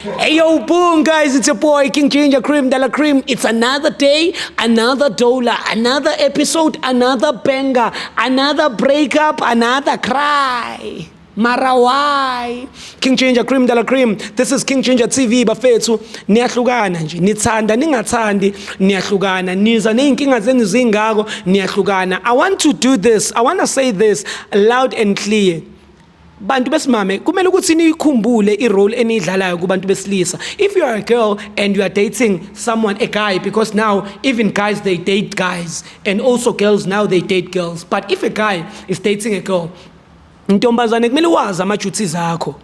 Hey yo, boom, guys, it's your boy King Ginger Cream Della Cream. It's another day, another dollar, another episode, another banger, another breakup, another cry. Mara why? King Ginger Cream Della Cream. This is King Ginger TV bafethu. Niyahlukana nje. Nithanda ningathandi niyahlukana. Niza nezinkinga zenu zingako niyahlukana. I want to do this. I want to say this loud and clear. Bantu besimame kumele ukuthi niyikhumbule i-role eniyidlalayo kubantu besilisa. If you are a girl and you are dating someone, a guy, because now even guys, they date guys, and also girls now, they date girls, but if a guy is dating a girl, ntombazane, kumele wazi ama-duties akho,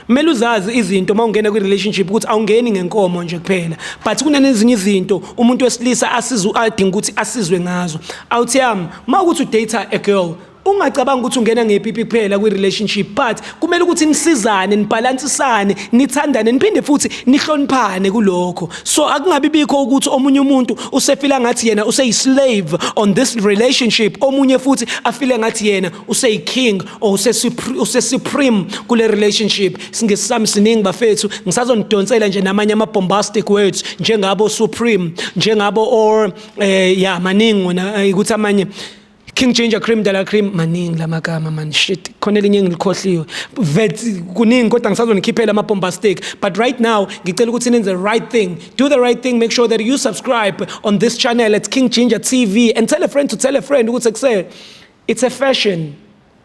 kumele uzazi izinto uma ungena kwi-relationship, ukuthi awungeni ngenkomo nje kuphela, but kunezinye izinto umuntu wesilisa asizwe, adinga ukuthi asizwe ngazo. Awuthi yami, uma ukuthi udate a girl, ungacabanga ukuthi ungena ngepipi kuphela kwi-relationship, but kumele ukuthi nisizane, nibhalansisane, nithandane, niphinde futhi nihloniphane kulokho. So akungabi bikho ukuthi omunye umuntu usefila ngathi yena useyi-slave on this relationship, omunye futhi afile ngathi yena useyi-king or use-supreme kule relationship. Singesi sami siningi bafethu, ngisazonidonsela nje namanye ama-bombastic words njengabo supreme, njengabo or ya, maningi wona, ukuthi amanye King Ginger Cream Della Cream, maningi lamagama man. Shit, khona elinye engilikhohliwe vet, kuningi, kodwa ngisazonikhiphela ama bombastic. But right now ngicela ukuthi nenze the right thing, do the right thing, make sure that you subscribe on this channel at King Ginger TV and tell a friend to tell a friend ukuthi kuse it's a fashion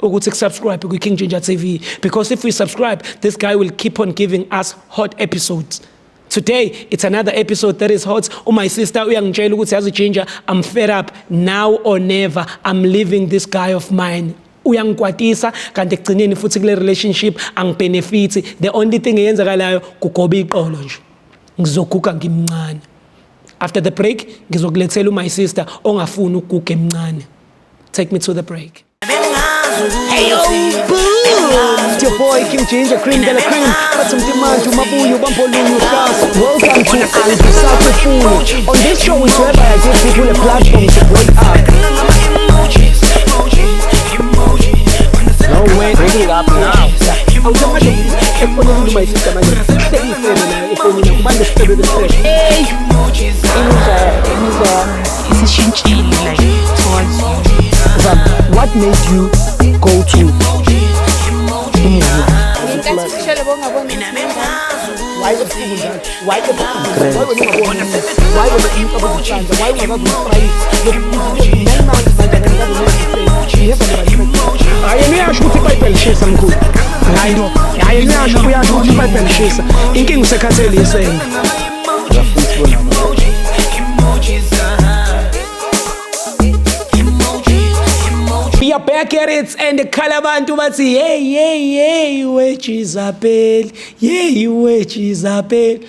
ukuthi kusubscribe kwi-King Ginger TV, because if we subscribe, this guy will keep on giving us hot episodes. Today it's another episode that is hot. Oh, my sister uyangitshela ukuthi, "Yazi Ginger, I'm fed up. Now or never, I'm leaving this guy of mine. Uyangikwatisa, kanti ekugcineni futhi kule relationship angibenefit. The only thing eyenzakalayo kugoba iqolo nje, ngizoguga ngimncane." After the break ngizokulethela my sister ongafuni ukuguga emncane. Take me to the break. Hey yo, boom! It's your boy King Ginger Cream Della Cream. Bathi mntimanju mabuyo bambolunyu stars. Welcome to Angisakufuni. On this show is whereby I give people a platform to break up. No way, bring it up now. Awuthi efonini my sister manje. Sekuyisele nayo efonini kubantu sicebe besele. Hey, Imizwa yami isishintshile, like, towards you. Zam, what made you go to umuzi? Ngenkathi sishele bongaboni. Why ebusuku njalo? Why ebusuku? Why wena ungaboni? Why wena umcabango uhlanja? Why ungakazi umfrayisi? 9 months manje akakazi. You have never. Hayi, yena uyasho ukuthi iBhayibheli lishisa, mkhulu. Hayi, hayi, yena uyasho, uyasho ukuthi iBhayibheli lishisa. Inkinga usekhathele isende. Uyafuna ukubona. We are back at it and khala abantu bathi, "Hey, hey, hey, we Jezebel, hey, we Jezebel.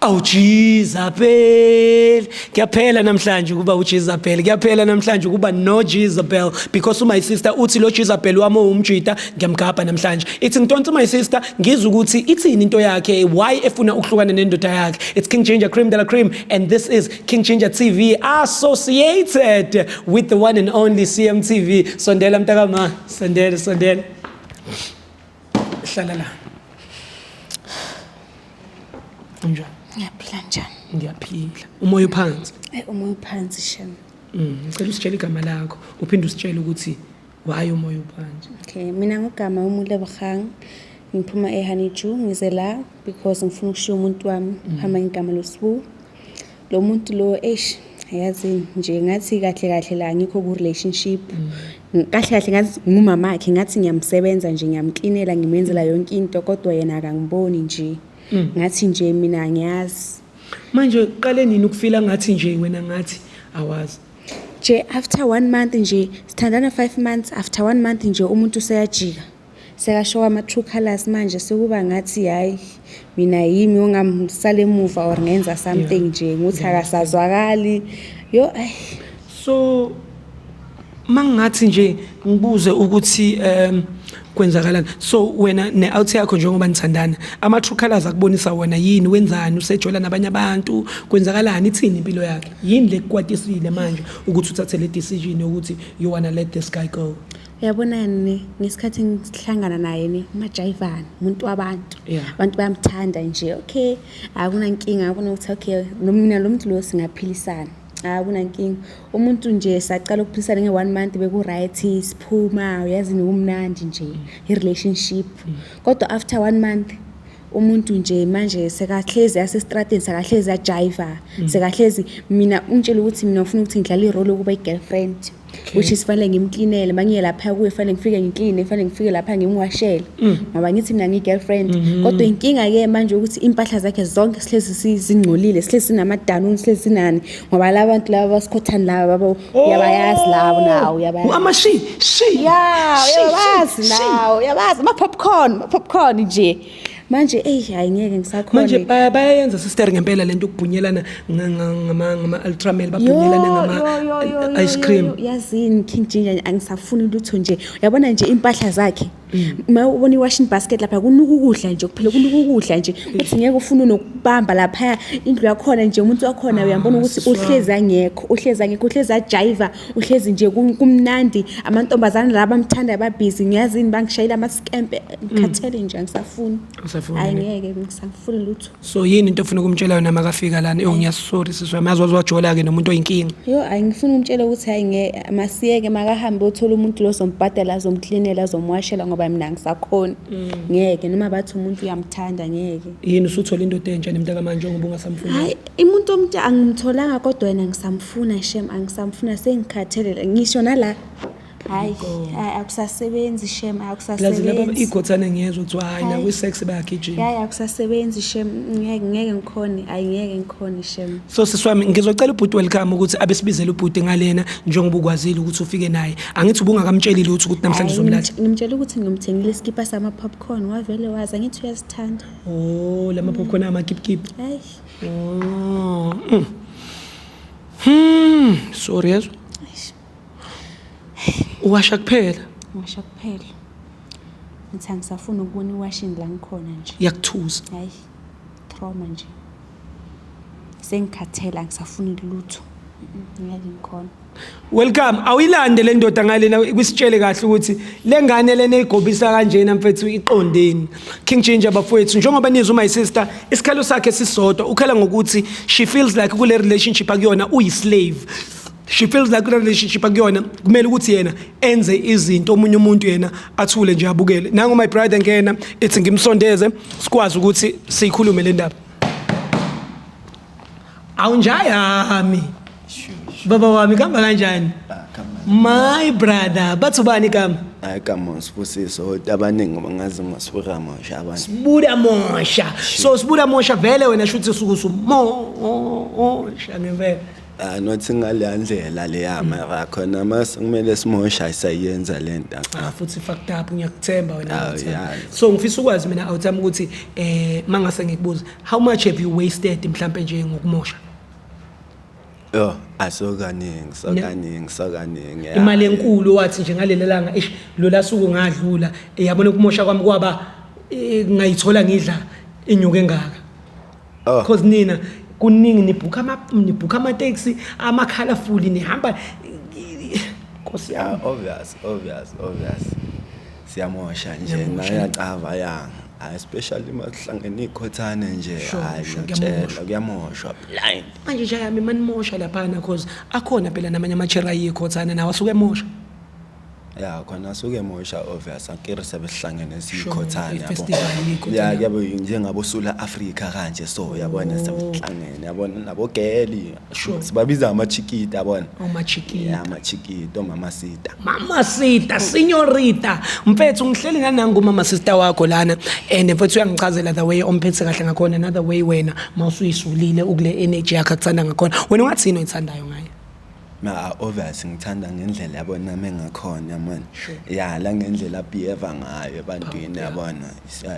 Awu Jezebel." Kuyaphela namhlanje ukuba uJezebel. Kuyaphela namhlanje ukuba no Jezebel, because my sister uthi lo Jezebel wami owumjita ngiyamgabha namhlanje. Ithi ngidonsa my sister, ngizwe ukuthi ithini into yakhe, why efuna ukuhlukana nendoda yakhe. It's King Ginger Cream Della Cream and this is King Ginger TV, associated with the one and only CMTV. Sondela mntakama, sondela, sondela. Hlala la. Unjani? Ngiyaphila, njani? Ngiyaphila. Umoya uphansi. Ayi, umoya uphansi shem. Ngicela usitshele igama lakho, uphinde usitshele ukuthi why umoya uphansi. Okay, mina ngugama uMulebogang. Ngiphuma eHoneydew, ngize la because ngifuna ukushiya umuntu wami uhamba ngegama loSibu. Lo muntu lo, eish, yazi nje ngathi kahle kahle la ngikho ku relationship. Kahle kahle ngathi ngumamakhe, ngathi ngiyamsebenza nje, ngiyamklinela, ngimenzela yonke into, kodwa yena akangiboni nje. Ngathi nje mina ngiyazi. Manje uqale nini ukufila ngathi nje wena ngathi awazi? Nje after one month nje, sithandana 5 months, after one month nje umuntu useyajika, sekashowa ama-true colours. Manje sekuba ngathi hayi, mina yimi ongamsala emuva or ngenza something nje nguthi akasazwakali, yo, ayi. So mangathi nje ngibuze ukuthi kwenzakalani, so wena ne-out yakho, njengoba nithandana, ama-true colors akubonisa wena yini? Wenzani? Usejola nabanye abantu? Kwenzakalani? Ithini impilo yakhe? Yini le kukwatisile manje ukuthi uthathe le decision yokuthi you wanna let this guy go? Uyabona ne, ngesikhathi ngihlangana naye ne, umajayivana, umuntu wabantu. Abantu bayamthanda nje. Okay, akunankinga, ngabona ukuthi okay, mina lo muntu lo singaphilisana. Akunankinga. Umuntu nje saqala ukuphilisana nge-1 month beku-right, siphuma, uyazi kumnandi nje, i-relationship. Kodwa after 1 month umuntu nje manje sekahlezi asestrateni, sekahlezi ajiva, sekahlezi mina ungitshela ukuthi mina ufuna ukuthi ngidlale i-role yokuba i-girlfriend, which is fanele ngimklinele, mangiye lapha kuye fanele ngifike ngikline, fanele ngifike lapha ngimwashele, ngoba ngithi mina ngiyi-girlfriend. Kodwa inkinga-ke manje ukuthi impahla zakhe zonke sihlezi zingcolile, sihlezi sinamadanuni, sihlezi sinani, ngoba laba bantu laba basikhothani laba babo uyabayazi labo nawo, uyabayazi. Ama-shi, shi, Ya, shi, uyabazi shi, shi. nawo, uyabazi ama-popcorn, ama-popcorn nje. Manje eyi hayi ngeke ngisakhona. Manje bayayenza sister ngempela lento ukubhunyelana ngama ultramel, babhunyelana ngama ice cream. Yazini King Ginger, angisafuni lutho nje. Uyabona nje impahla zakhe, uma ubona i-washing basket lapha kunuka ukudla nje kuphela, kunuka ukudla nje, uthi ngeke ufune nokubamba lapha indlu yakhona nje. Umuntu wakhona uyambona ukuthi sisi wami. uhlezi angekho, uhlezi angekho, uhlezi ajayiva, uhlezi nje kumnandi, amantombazane laba bamthanda babhizi. Ngiyazini bangishayela amaskempe, ngikhathele nje, angisafuni. Awusafuni, Hayi ne? ngeke ngisafuni lutho. So yini into ofuna ukumtshela yona makafika lana? Yo, ngiyasorry sisi wami, yazi wajola-ke nomuntu oyinkinga. Yo, angifuni ukumtshela ukuthi hayi masiyeke, makahambe othola umuntu lo ozombhadala, azomklinela, azomwashela, ngoba mina angisakhoni. Ngeke, noma bathi umuntu uyamthanda, ngeke. Yini, usuthola indoda entsha nemntaka manje njengoba ungasamfuni? Hayi, umuntu omuntu angimtholanga, kodwa yena ngisamfuna shem, angisamfuna, sengikhathele ngisho nala. Hayi, hayi akusasebenzi shem, Lazi laba akusasebenzi. ikhothane ngiyezwa kuthiwa hayi Hayi. nakwi-sex bayagijima. Hayi akusasebenzi shem, ngeke ngeke ngikhone, hayi ngeke ngikhone shem. So sisi wami, ngizocela ubhuti Welcome ukuthi abesibizele ubhuti ngalena, njengoba ukwazile ukuthi ufike naye. Angithi ubungakamtsheli lutho ukuthi namhlanje Hhayi, uzomlanda? Ngimtshela ukuthi ngimthengile iskipa sama-popcorn, wavele waza, ngithi uyazithanda. Oh, lama popcorn amakipkip. Hayi. Oh. Sorry yezwa. Eish. Uwasha kuphela. Ngisho kuphela. Ngithi angisafuni ukubona iwashing la ngikhona nje. Iyakuthusa. Hayi, trauma nje. Sengikhathele, angisafuni lutho. Ngeke ngikhona. Welcome. Awuyilande le ndoda ngalena kwisitshele kahle ukuthi le ngane lena egobisa kanjena mfethu iqondeni. King Ginger bafowethu, njengoba nizwa my sister isikhalo sakhe sisodwa, ukhala ngokuthi she feels like kule relationship akuyona uyi slave. She feels like kule relationship akuyona kumele ukuthi yena enze izinto, omunye umuntu yena athule nje abukele. Nangu my brother ngena, ithi ngimsondeze sikwazi ukuthi siyikhulume le ndaba. Awunjayami. Baba wami, kamba kanjani? My brother, bathi ubani igama? Hayi, come on, Sibusiso, abaningi bangazi ngoSibuda Mosha abantu. Sibuda Mosha. So Sibuda Mosha, vele wena shuthi suku sumosha ngempela. Ah, nothi ngale ndlela leya, mara khona mase kumele simosha sayenza lento. Ah, futhi fucked up, ngiyakuthemba wena. Ah, Ngiyakuthenga. yeah. So ngifisa ukwazi mina awuthami ukuthi mangase ngikubuze, how much have you wasted mhlambe nje ngokumosha? Yo, asokaningi, sokaningi, sokaningi. Yeah. Imali enkulu wathi nje ngaleli langa, ish, lola suku ngadlula, yabona ukumosha kwami kwaba ngayithola ngidla inyuke engaka. Oh. Because nina kuningi nibhukha ama-taxi ama-colourful, nihamba, Nkosi yami. Yeah, obvious, obvious, obvious. Siyamosha nje. Niyamosha. Nayacava ya. Ah, especially masihlangene ikhothane nje, hayi Sure, ngiyakutshela kuyamoshwa. kuyamoshwa blind. Manje nje yami manimosha laphana, cause akhona phela namanye amachera ayikhothane nawo asuke emosha. Ya, khona suke emosha, obvious, akere sebehlangene siyikhothane, yabo. I-festival yikhothane. Ya, kuyabe njengabo Sula Africa kanje, so yabona sebehlangene, yabona nabogeli. Sibabiza amachikita, yabona. Omachikita. Ya, amachikita, omama sita. Mama sita, señorita, mfethu, ngihleli nanangu mama sister wakho lana, and mfethu uyangichazela the way omphethe kahle ngakhona, another way wena mawusuyisulile ukule energy yakho akuthanda ngakhona. Wena ungathini oyithandayo ngaye? Ma obvious ngithanda ngendlela, yabona, nami engakhona, yabona. Ya, la ngendlela behave ngayo ebantwini, yabona.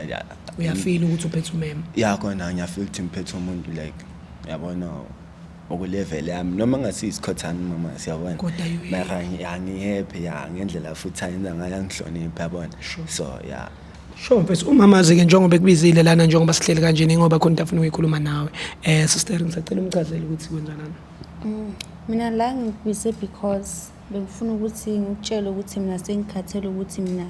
Ya. Uyafeel ukuthi uphethe umema? Ya, khona ngiyafeel ukuthi ngiphethe umuntu like, yabona, okulevel yami, noma ngasiyisikhothane mama, siyabona. Kodwa Mara ya, ngihappy, ya, ngendlela futhi ayenza ngayo, angihloniphe, yabona. So ya. Sure mfethu, umamazi-ke njengoba ekubizile lana, njengoba sihleli kanjena, ngoba khona into afuna ukuyikhuluma nawe. Sister, ngisacela umchazele ukuthi kwenzanani. Mina la ngikubize because Bengifuna ukuthi ngikutshele ukuthi mina sengikhathele ukuthi mina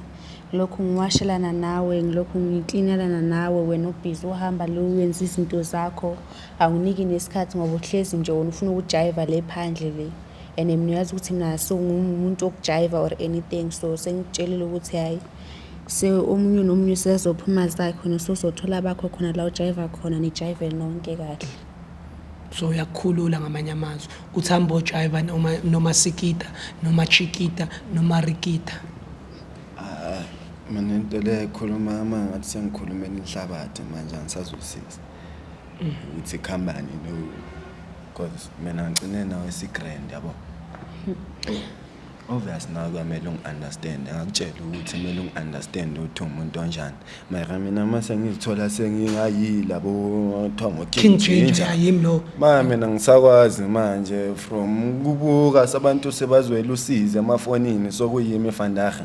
ngilokhu ngiwashelana nawe, ngilokhu ngiklinelana nawe, wena ubhizi uhamba lo wenza izinto zakho, awuniki nesikhathi ngoba uhlezi nje wena ufuna ukujayiva le phandle le. And mina uyazi ukuthi mina sengumuntu wokujayiva or anything, so sengikutshelile ukuthi hhayi se omunye nomunye sezophuma zakhe wena sozothola abakho khona la ujayiva khona nijayive nonke kahle. So uyakukhulula ngamanye amazwi uthi hamba ojayiva noma sikita noma chikita noma rikita. Mina into le ekhuluma ama ngathi sengikhulumela inhlabathi manje angisazwisisi ukuthi khambani no, because mina ngigcine nawe si-grand yabo. Obvious nawe kwamele ungi-understand, angakutshela ukuthi kumele ungi-understand ukuthi uwumuntu onjani, mara mina mase ngizithola sengingayila bo kuthiwa King Ginger, yimi lo. Ma mina ngisakwazi manje from kubuka sabantu sebazwela usizi emafonini sokuyimi vandaga.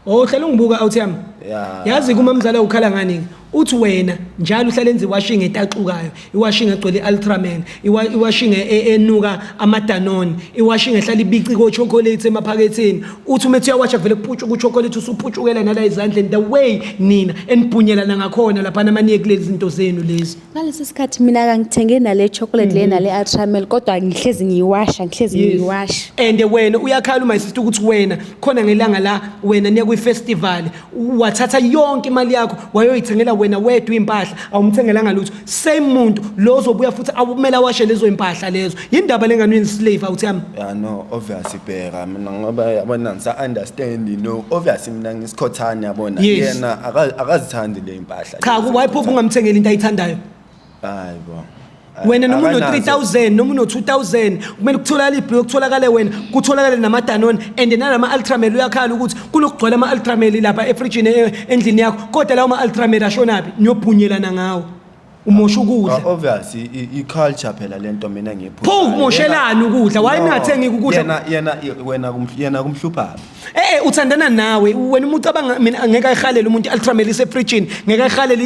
Oh, uhlala ungibuka awuthi yami. Ya. Yazi kuma mzala ukhala ngani? Uthi wena njalo uhlala enza iwashing etaxukayo, iwashing egcwele iUltraman, iwashing enuka amaDanone, iwashing ehlala ibici ko chocolate emaphaketheni. Uthi uma ethi uyawasha kuvele kuphutshuka uchocolate usuphuthukela nala ezandleni, the way nina enibhunyelana ngakhona lapha namaniye kulezi zinto zenu lezi. Ngaleso sikhathi mina kangithenge nale chocolate le nale Ultramel, kodwa ngihlezi ngiyiwasha, ngihlezi ngiyiwasha. And wena uyakhala my sister ukuthi wena khona ngelanga la wena niya kwi-festival wathatha yonke imali yakho wayoyithengela wena wedwa impahla, awumthengelanga lutho. Same muntu lo ozobuya futhi awumele awashe lezo impahla lezo. Yindaba lengane uyi-slave awuthi yami. Ya no, obvious bheka mina ngoba yabona ngisa understand no, obvious mina ngisikhothane yabona. Yena akazithandi le impahla. Cha, why pho ungamthengeli into ayithandayo? Hayi bo. Wena noma uno Akanazo. 3000 noma uno 2000 kumele kutholakale ibhulu, kutholakale wena, kutholakale namaDanone and nalama Ultramel. Uyakhala ukuthi kunokugcwala ama Ultramel lapha efrijini endlini yakho, kodwa lawo ma Ultramel ashonaphi? Niyobhunyelana ngawo, umosha ukudla. Ah, obvious i-culture phela lento mina ngiyiphushayo. Pho umoshelani ukudla? Why No, ningathengi ukudla? Yena kumhlupha. Uthandana nawe wena uma ucabanga mina angeke ayihalele umuntu i-Ultramel isefrijini, ngeke ayihalele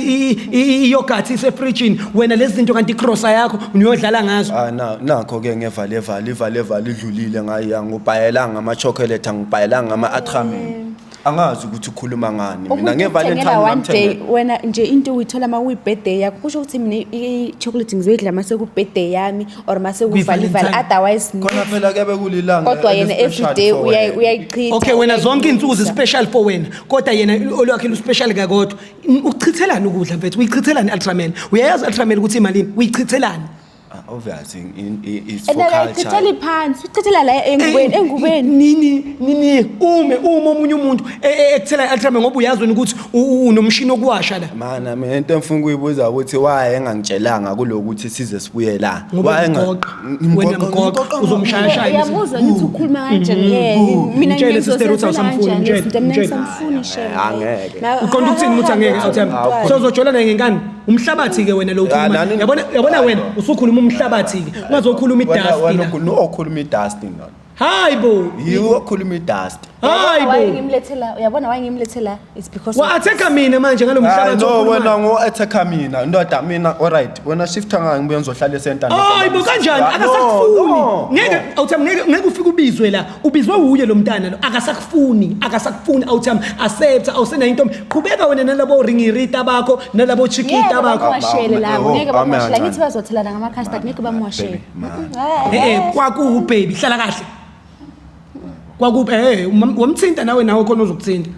i-yogurt isefrijini, wena lezi zinto kanti ikrosa yakho niyodlala ngazo. Ah na nakho ke ngevale vale ivale vale idlulile ngayi angibhayelanga ama chocolate, angibhayelanga ama Ultramel. Angazi ukuthi ukhuluma ngani mina Umuntu ngeValentine ukuthengela one day ngamthengela. Wena nje into uyithola uma kuyi-birthday yakho, kusho ukuthi mina i-chocolate ngizoyidla mase ku-birthday yami or mase kuvalivali, Kwi-Valentine. otherwise no. Khona phela kuyabe kulilanga Kodwa yena eli-special every day for wena. uyayichitha. Okay, wena zonke iy'nsuku uyayilungisa. zi-special for wena, kodwa yena olwakhe lu-special kakodwa. Ukuchithelani ukudla mfethu? Uyichithelani i-Ultramel? Uyayazi i-Ultramel ukuthi imalini? Uyichithelani? Ah, obvious it's And for culture. akayichitheli phansi, uyichithela la engubeni, engubeni. Nini nini ume omunye umuntu ekuthela i-Ultramel ngoba uyazi wena ukuthi unomshini wokuwasha la. Mana mina into engifuna ukuyibuza ukuthi why engangitshelanga kulokuthi size sibuye la. Ngoba Why umgoqa wena, mgoqa uzomshayashaya. Uyamuzwa ngithi ukhuluma kanjani? Mina Mtshele, sister, ukuthi ngizozenzela awusamfuni, kanjani mtshele, izinto, mina mtshele. ngisamfuni shame. Angeke. Uqonda ukuthini ukuthi angeke awuthemba? Sozojola naye ngenkani? Umhlabathi-ke wena lo Ah, ukhuluma. Yabona wena usukhuluma umhlabathi-ke, ungazokhuluma Wena idust la. okhuluma idust no. Hayi bo. Yiwo okhuluma idust. Hayi Why bo. ngimlethela, uyabona why ngimlethela? It's because of- Wa-attack-a mina manje ngalo Hayi mhlabathi no, okhulumayo. wena ngo-attack mina ndoda mina, alright wena shifta ngeke ngibuye ngizohlala esenta. Hayi bo, kanjani? Akasakufuni ngeke awuthami, ngeke ufike ubizwe la, ubizwe wuye lo mntana lo, akasakufuni, akasakufuni awuthami, accept awusenayo intombi, qhubeka wena nalabo ringirita bakho nalabo chikita Ngeke bakho. bamwashele labo, Oh, ngeke ame bamwashele. kancane. Angithi bazothelana ngama-custard, ngeke bamwashele. Kwakuwu baby, hlala kahle. Kwaku wamthinta nawe, nawe khona uzokuthinta.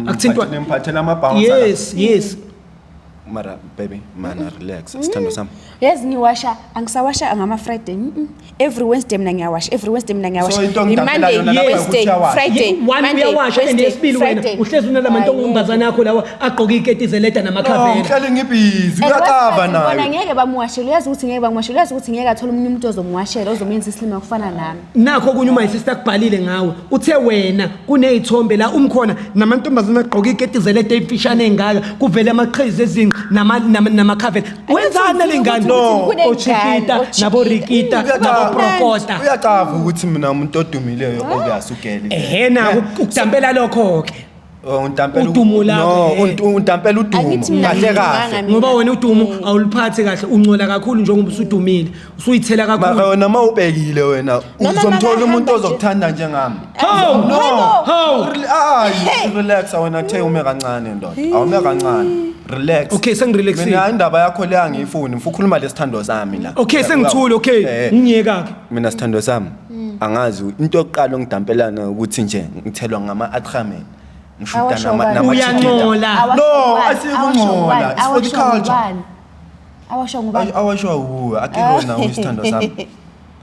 Akuthintwa. Nimphathela amabhouncer. Yes. Mara baby mana relax sithando sami. Yazi ngiwasha, angisawasha ngama-Friday. Every Wednesday mina ngiyawasha, every Wednesday mina ngiyawasha. So into engidabulayo Monday, yona lapha Wednesday, ukuthi uyawasha. Friday, One Monday, uyawasha and Wednesday, yesibili wena Friday. uhlezi unalamantombazane akho lawa agqoke iketi zeleda No, namakhavela. ngihlale ngibhizi And uyacava wasifathi bona nayo. ngeke bamwashele, uyazi ukuthi ngeke bamwashele, uyazi ukuthi ngeke athole omunye umuntu ozomwashela ozomenza isilima kufana nami. Nakho okunye uma isister kubhalile ngawe, uthe wena kuney'thombe la umkhona namantombazane agqoke iketi zeleda ey'mfishane ey'ngaka, kuvele amaqhizi ezinqa namakhavela. Wenzani nale ngane? No. Ochikita naborikita naboprokota. Uyacava ukuthi mina umuntu odumileyo obvious ugele. Ehena ukudampela lokho-ke. Oh, untampela Udumo lakho, No, eh. untampela udumo. Angithi mina Kahle ngidumanga kahle. mina. Ngoba wena udumo awuliphathi kahle, uncola kakhulu njengoba usudumile, usuyithela Mara kakhulu. wena uma ubhekile wena Noma uzomthola makahamba umuntu nje. ozokuthanda njengami. Hawu! No. Hawu! Ayi, relax wena, the ume kancane ndoda. Awume kancane. Relax. Okay, sengirelaxile. Mina indaba yakho le angiyifuni, ngifuna ukukhuluma lesithando sami la. Okay, sengithule, okay. Eh. Ngiyeka ke. Mina sithando sami angazi into yokuqala ongidampelana ukuthi nje ngithelwa ngama-atramen ngishuda Awasho nama ubani? Uyancola. No, asikuncola. It's for the culture. Awasho ngubani? Awasho wuwe akilona isithando sami.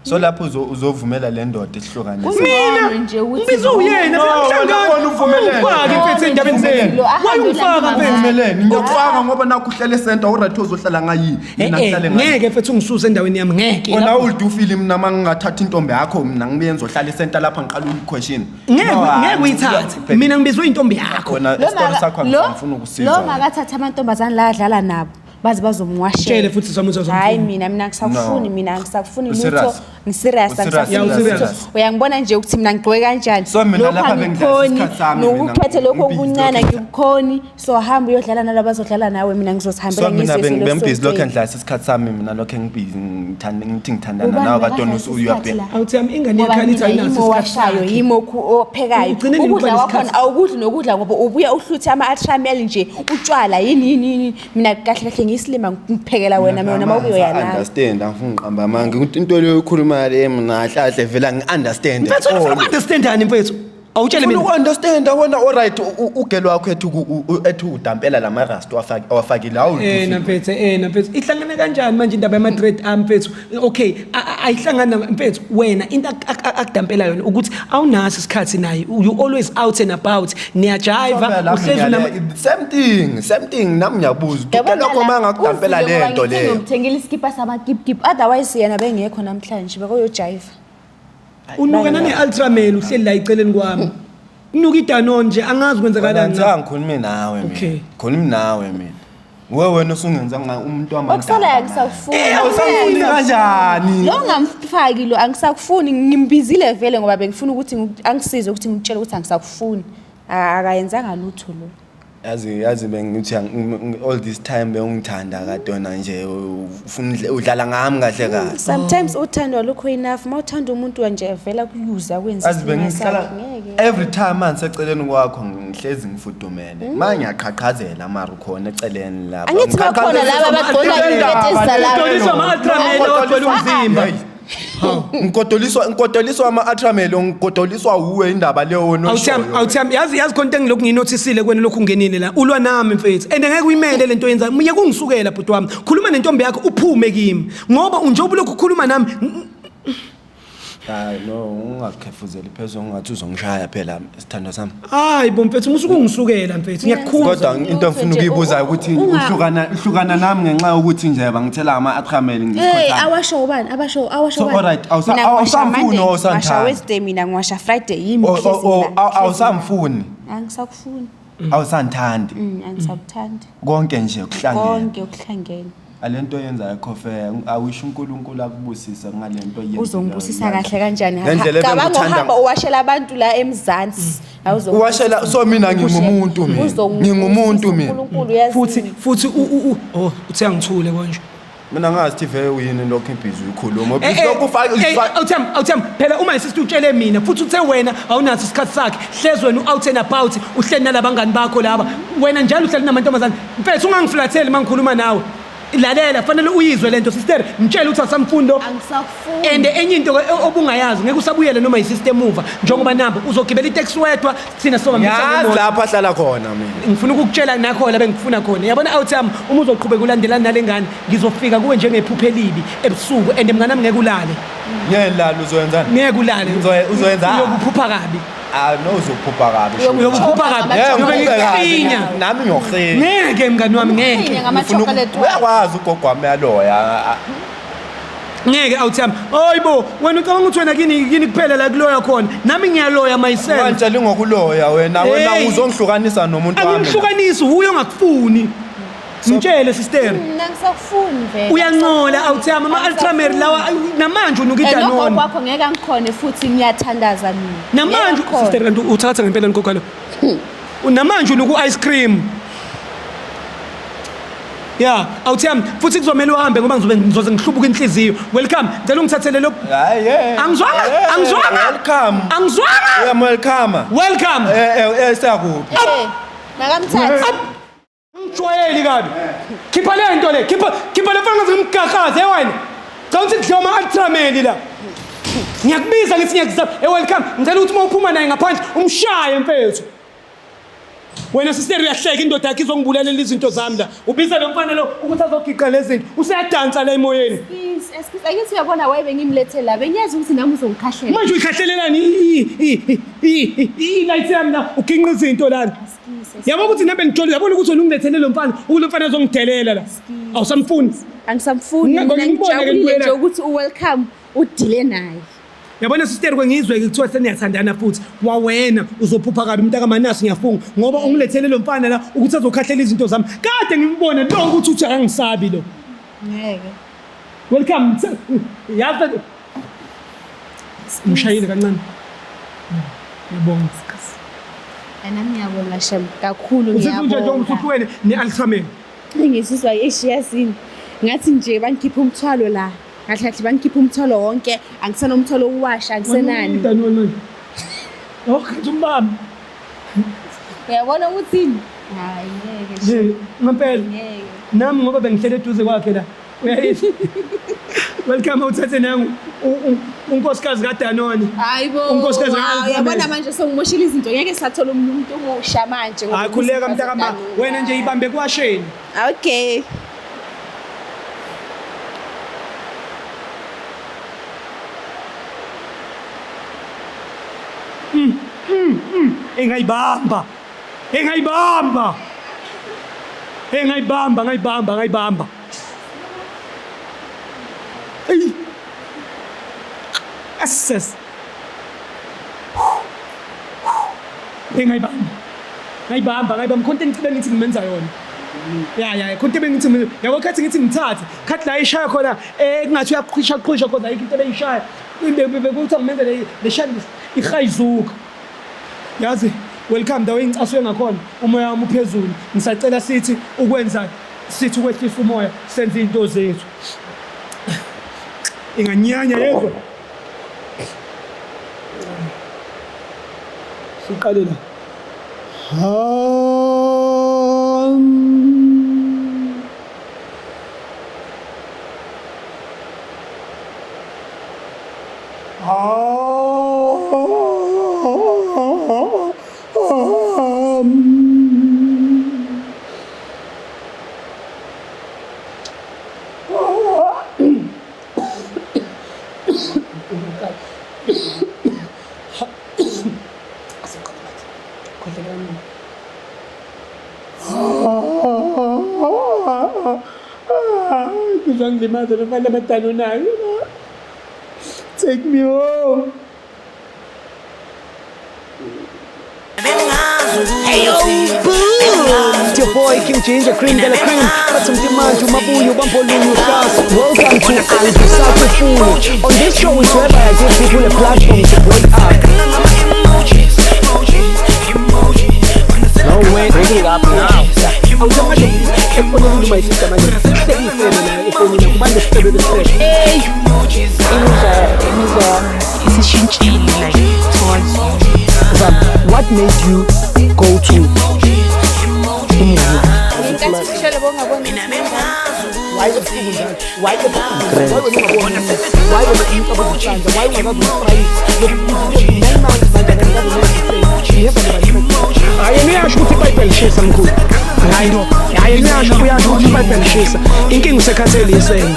So lapho uzovumela le ndoda ihlukanise. Kungcono nje ukuthi Ngibizwe uyena No, phela wena mhlangano. wona uvumelene. Ungifake mfethu endabeni zenu. Lo ahambe Why ungifaka ulandela mfethu? Vumelene, ngiyakufaka ngoba nakho uhlele esenta uright uzohlala ngayini. Eh, Mina eh, ngihlale ngayi. ngeke mfethu ungisuse endaweni yami ngeke. Wena ulidufile mina uma ngingathatha intombi yakho mina ngibuye ngizohlala esenta lapha ngiqala uyiquestion. Ngeke ngeke uyithathe. Mina ngibizwe intombi yakho. Wena Lo isitori sakho angifuni ukusiza. Lo makathatha amantombazane la adlala nabo baze bazomwashela. Tshele futhi sami uzozomfuna. Hayi mina angisakufuni No. mina angisakufuni U-serious? lutho. Ngiserious U-serious? angisakufuni Yeah, u-serious. lutho. Uyangibona nje ukuthi mina ngigqoke kanjani. So mina Lokhu lapha bengidlala angikhoni, isikhathi sami mina, nokukhethe lokho ngibhizi okuncane lokhu angikukhoni. So hamba uyodlala nalabo abazodlala nawe mina ngizozihambela So mina ngizwe bengibhizi lokho engidlalisa isikhathi sami mina lokho engibhizi ngithanda ngithi ngithandana Ubani nawe kade bekadlalisa uyabheka. isikhathi la? Awuthi yami ingane Ngoba yakhe mina ayinaso yimi isikhathi owashayo sakhe. yimi ophekayo Ugcine nini ukudla ukuba kwakhona nesikhathi? awukudli nokudla ngoba ubuya uhluthe ama-atramel nje utshwala yini yini yini mina kahle kahle ngiyisilima ngiphekela wena mina uma ubuyoya nawe Understand angifuni ngiqamba amanga ukuthi into leyo ukhuluma le mina kahle kahle vele angi-understand. Mfethu ufuna uku-understandani mfethu? Awutshele Ufuna mina. uku-understand wena alright ugelo wakho ethi ethi udampela lama rust awafakile Eh na mfethu eh na mfethu ihlangene kanjani manje indaba yama dread arm mfethu? Okay, ayihlangana mfethu wena into akudampela yona ukuthi awunaso isikhathi naye. You always out and about. Niyajiva uhlezi unama Same thing, same thing nami ngiyabuza. Yabona Lokho la, uma ngakudampela uzile le ngoba nto ngithe leyo. ngimthengile iskipa samakipkip otherwise yena bengekho namhlanje bekoyojiva unuka nane ultramel uhleli la eceleni kwami. Unuka iDanone nje angazi kwenzakalani. Wena ngikhulumi nawe mina. Okay. Khulumi nawe mina. Wewe wena usungenza umuntu wamandla. okusalayo angisakufuni Awusangifuni kanjani? lo ngamfaki lo angisakufuni ngimbizile vele ngoba bengifuna ukuthi angisize ukuthi ngikutshele ukuthi angisakufuni akayenzanga lutho lo Yazi bengithi all this time bengithanda kade wena nje ufuna udlala ngami kahle kahle. Sometimes uthando alukho enough uma uthanda umuntu nje vela kuyuza kwenza Yazi isilima bengihlala sakhe, ngeke every time manje seceleni kwakho ngihlezi ngifudumele. Manje ngiyaqhaqhazela mara ukhona eceleni lapha. Angithi bakhona laba abagqoka iy'keti ezizalayo. Udoliswa ama-ultramel awagcwele umzimba. Ngikodoliswa ama-atramel ngikodoliswa wuwe indaba leyo wena Awuthami oyishoyo. awuthami yazi khona into engilokhu ngiyinothisile kwena lokhu ungenile la ulwa nami mfethu and ngeke uyimele lento oyenzayo miye kungisukela bhuti wami khuluma nentombi yakho uphume kimi ngoba njengoba ulokhu ukhuluma nami Hayi no ungakhefuzeli phezulu ungathi uzongishaya phela isithando sami. hayi bo mfethu musuke ungisukela mfethu ngiyakukhuza Kodwa into engifuna ukuyibuza ukuthi uhlukana nami ngenxa yokuthi nje bangithela ama-atramel Hey, ngisikhothana. awasho ubani? Abasho awasho So, ubani? alright, Mina ngiwasha awusamfuni Monday, or awusanthandi? ngiwasha Wednesday mina ngiwasha Friday yimi O- hlezi o- mina, hlezi Awusamfuni, mina. Angisakufuni. awusanthandi. Angisakuthandi. Konke nje kuhlangene. Konke okuhlangene. Alento oyenzayo khofe I wish uNkulunkulu akubusise ngalento oyenzayo. Uzongibusisa kahle kanjani? Ngendlela Cabanga ebengikuthanda- uhamba uwashela abantu la eMzansi. Uwashela so mina ngingumuntu mina. Ngingumuntu mina. uNkulunkulu uyazi. futhi oh uthe angithule konje Mina ngazi ukuthi vele uyini lokho ibhizi uyikhuluma. Eh, eh, Lokhu ufake eh, awuthami awuthami phela uma isister utshele mina futhi uthe wena awunaso isikhathi sakhe hlezi wena u-out and about uhleli nalabangani bakho laba wena njalo uhleli namantombazane mfethu ungangiflatheli uma ngikhuluma nawe lalela fanele uyizwe lento sister mtshele ukuthi asamfundo Angisakufuni. and enye into obungayazi ngeke usabuyele noma yisister emuva njengoba nabo uzogibela iteksi wedwa thina sobambisana Yazi ngemoto. lapha ahlala khona mina. Ngifuna ukukutshela nakho la bengifuna khona yabona out yami uma uzoqhubeka ulandelana nale ngane ngizofika kuwe njengephupho elibi ebusuku and mnganami ngeke ulale Ngiyelala uzoyenzani? Ngeke ulale. Uzoyenza? Uyokuphupha kabi. Ah no uzophupha kabi. Uyokuphupha kabi. Yeah, Uyobe ngiphuphe kabi. ngikhinya. Nami ngiyohlinya. Ngeke mngani wami ngeke. Ngikhinya ngama-chocolate wakho. Uyakwazi ugogo wami yaloya. Ngeke out yami. Hayibo wena ucabanga ukuthi wena kini kuphela la kuloya khona. Nami ngiyaloya myself. Wantshela ngokuloya wena wena Hey. uzongihlukanisa nomuntu wami. Angimhlukanisi uyo ongakufuni. Mtshele sister. Mina ngisakufuni vele. Uyancola out yami ama ultramel lawa namanje unuka Nogogo idanone. wakho ngeke angikhone futhi ngiyathandaza mina. Namanje Ngeke angikhone. sister kanti uthatha ngempela nkokhalo. Unamanje unuku ice cream. Yeah, awuthiyami futhi kuzomela uhambe ngoba ngizobe ngizoze ngihlubuka inhliziyo. Welcome. Ngicela ungithathele lo. Hayi yeah. Angizwanga, angizwanga. Welcome. Angizwanga. Uyam welcome. Welcome. Eh eh siyakuphi? Eh, makamthathe. Ngijwayeli kabi. Khipha le nto le. Khipha khipha le mfana ngaze ngimgagaze wena. Cha uthi kudliwa ama-ultrameli la. Ngiyakubiza ngithi ngiyakuzama. Eh welcome. Ngicela ukuthi uma uphuma naye ngaphandle umshaye mfethu. Wena sister uyahleka indoda yakhe izongibulalela izinto zami la. Ubiza lo mfana lo ukuthi azogiqa lezi zinto. Useyadansa la emoyeni. Please, excuse, angithi uyabona why bengimlethe la. Bengiyazi ukuthi nami uzongikhahlela. Manje uyikhahlelelani i-light yami la uginqa izinto lana. Excuse. Yabo ukuthi nami ngijole yabona ukuthi wena ungilethele lo mfana ukuthi lo mfana azongidelela la. Awusamfuni. Angisamfuni. Ngingakho Mina ngikubone ke ngijabulile ngibuyela. nje ukuthi u-welcome udile naye. Yabona sister kwengizwe ke kuthiwa seniyathandana futhi wawena uzophupha kabi mntaka Manasi ngiyafunga ngoba ungilethele lo mfana la ukuthi azokhahlela izinto zami. Kade ngimbone lo ukuthi uthi akangisabi lo. Ngeke. Welcome. Yazi ngishayile kancane. Ngiyabonga. Nami ngiyabonga shem kakhulu Uzizwa nje njengoba ngiyabonga. usuhlukene ne-Ultraman. Ngizizwa eshiyazini. Ngathi nje bangikhipha umthwalo la. Ngathi ngathi bangikhipha umthwalo wonke, angisenomthwalo wokuwasha, angisenani. Daniel manje. Oh, khathi umbamba. Uyabona ukuthi hayi ngeke shem. Nje ngempela. Ngeke. Nami ngoba bengihlele eduze kwakhe la. Uyayizwa. Welcome uthathe nangu unkosikazi kaDanone. Hayi bo. Unkosikazi wow, kaAlfred. Uyabona manje sengimoshile izinto ngeke sathola umuntu omusha manje. ngoba Hayi khuleka mntakama. unkosikazi Wena nje ibambe kwasheni. Okay. Engayibamba. Engayibamba. Engayibamba, ngayibamba, ngayibamba. Ey. Assess. Engayibamba. Ngayibamba, ngayibamba khonto engicela ngithi ngimenza yona. Ya ya, khonto bengithi mina yabo khathi ngithi ngithathe, khathi la ishaya khona kungathi uyaqhisha qhisha khona ayikho into ebeyishaya. Bekuthi ngimenze le shaya ihayizuka. Yazi welcome ndawo engicaswe ngakhona umoya wami uphezulu ngisacela sithi ukwenza sithi ukwehlisa umoya senze into zethu inganyanya yezwa siqale la. Ngizongilimaza nofana amadanonayo. Take me home. Hey, boom! It's your boy King Ginger Cream de la Cream. Bathi mtimanje umabuyo bambolunye uhlasa. Welcome to Angisakufuni. On this show is whereby I give people a platform to break up. No way, breaking it up now. Awusamanje efonini uma isister manje. Hlekisele nayo efonini kubantu sicebe besifebe. Imizwa yami isishintshile like towards you. Zam, what made you go to umuzi? Ngenkathi ushele bongaboni. Why ebusuku njalo? Why ebusuku? Why wena ungaboni? Why wena umcabango uhlanja? Why ungakaze ufrayise? 9 months manje angikaze. You have never. Hayi yena uyasho ukuthi iBhayibheli lishisa mkhulu. Hayi no. Hayi yena uyasho ukuthi iBhayibheli lishisa. Inkinga usekhathele isenge.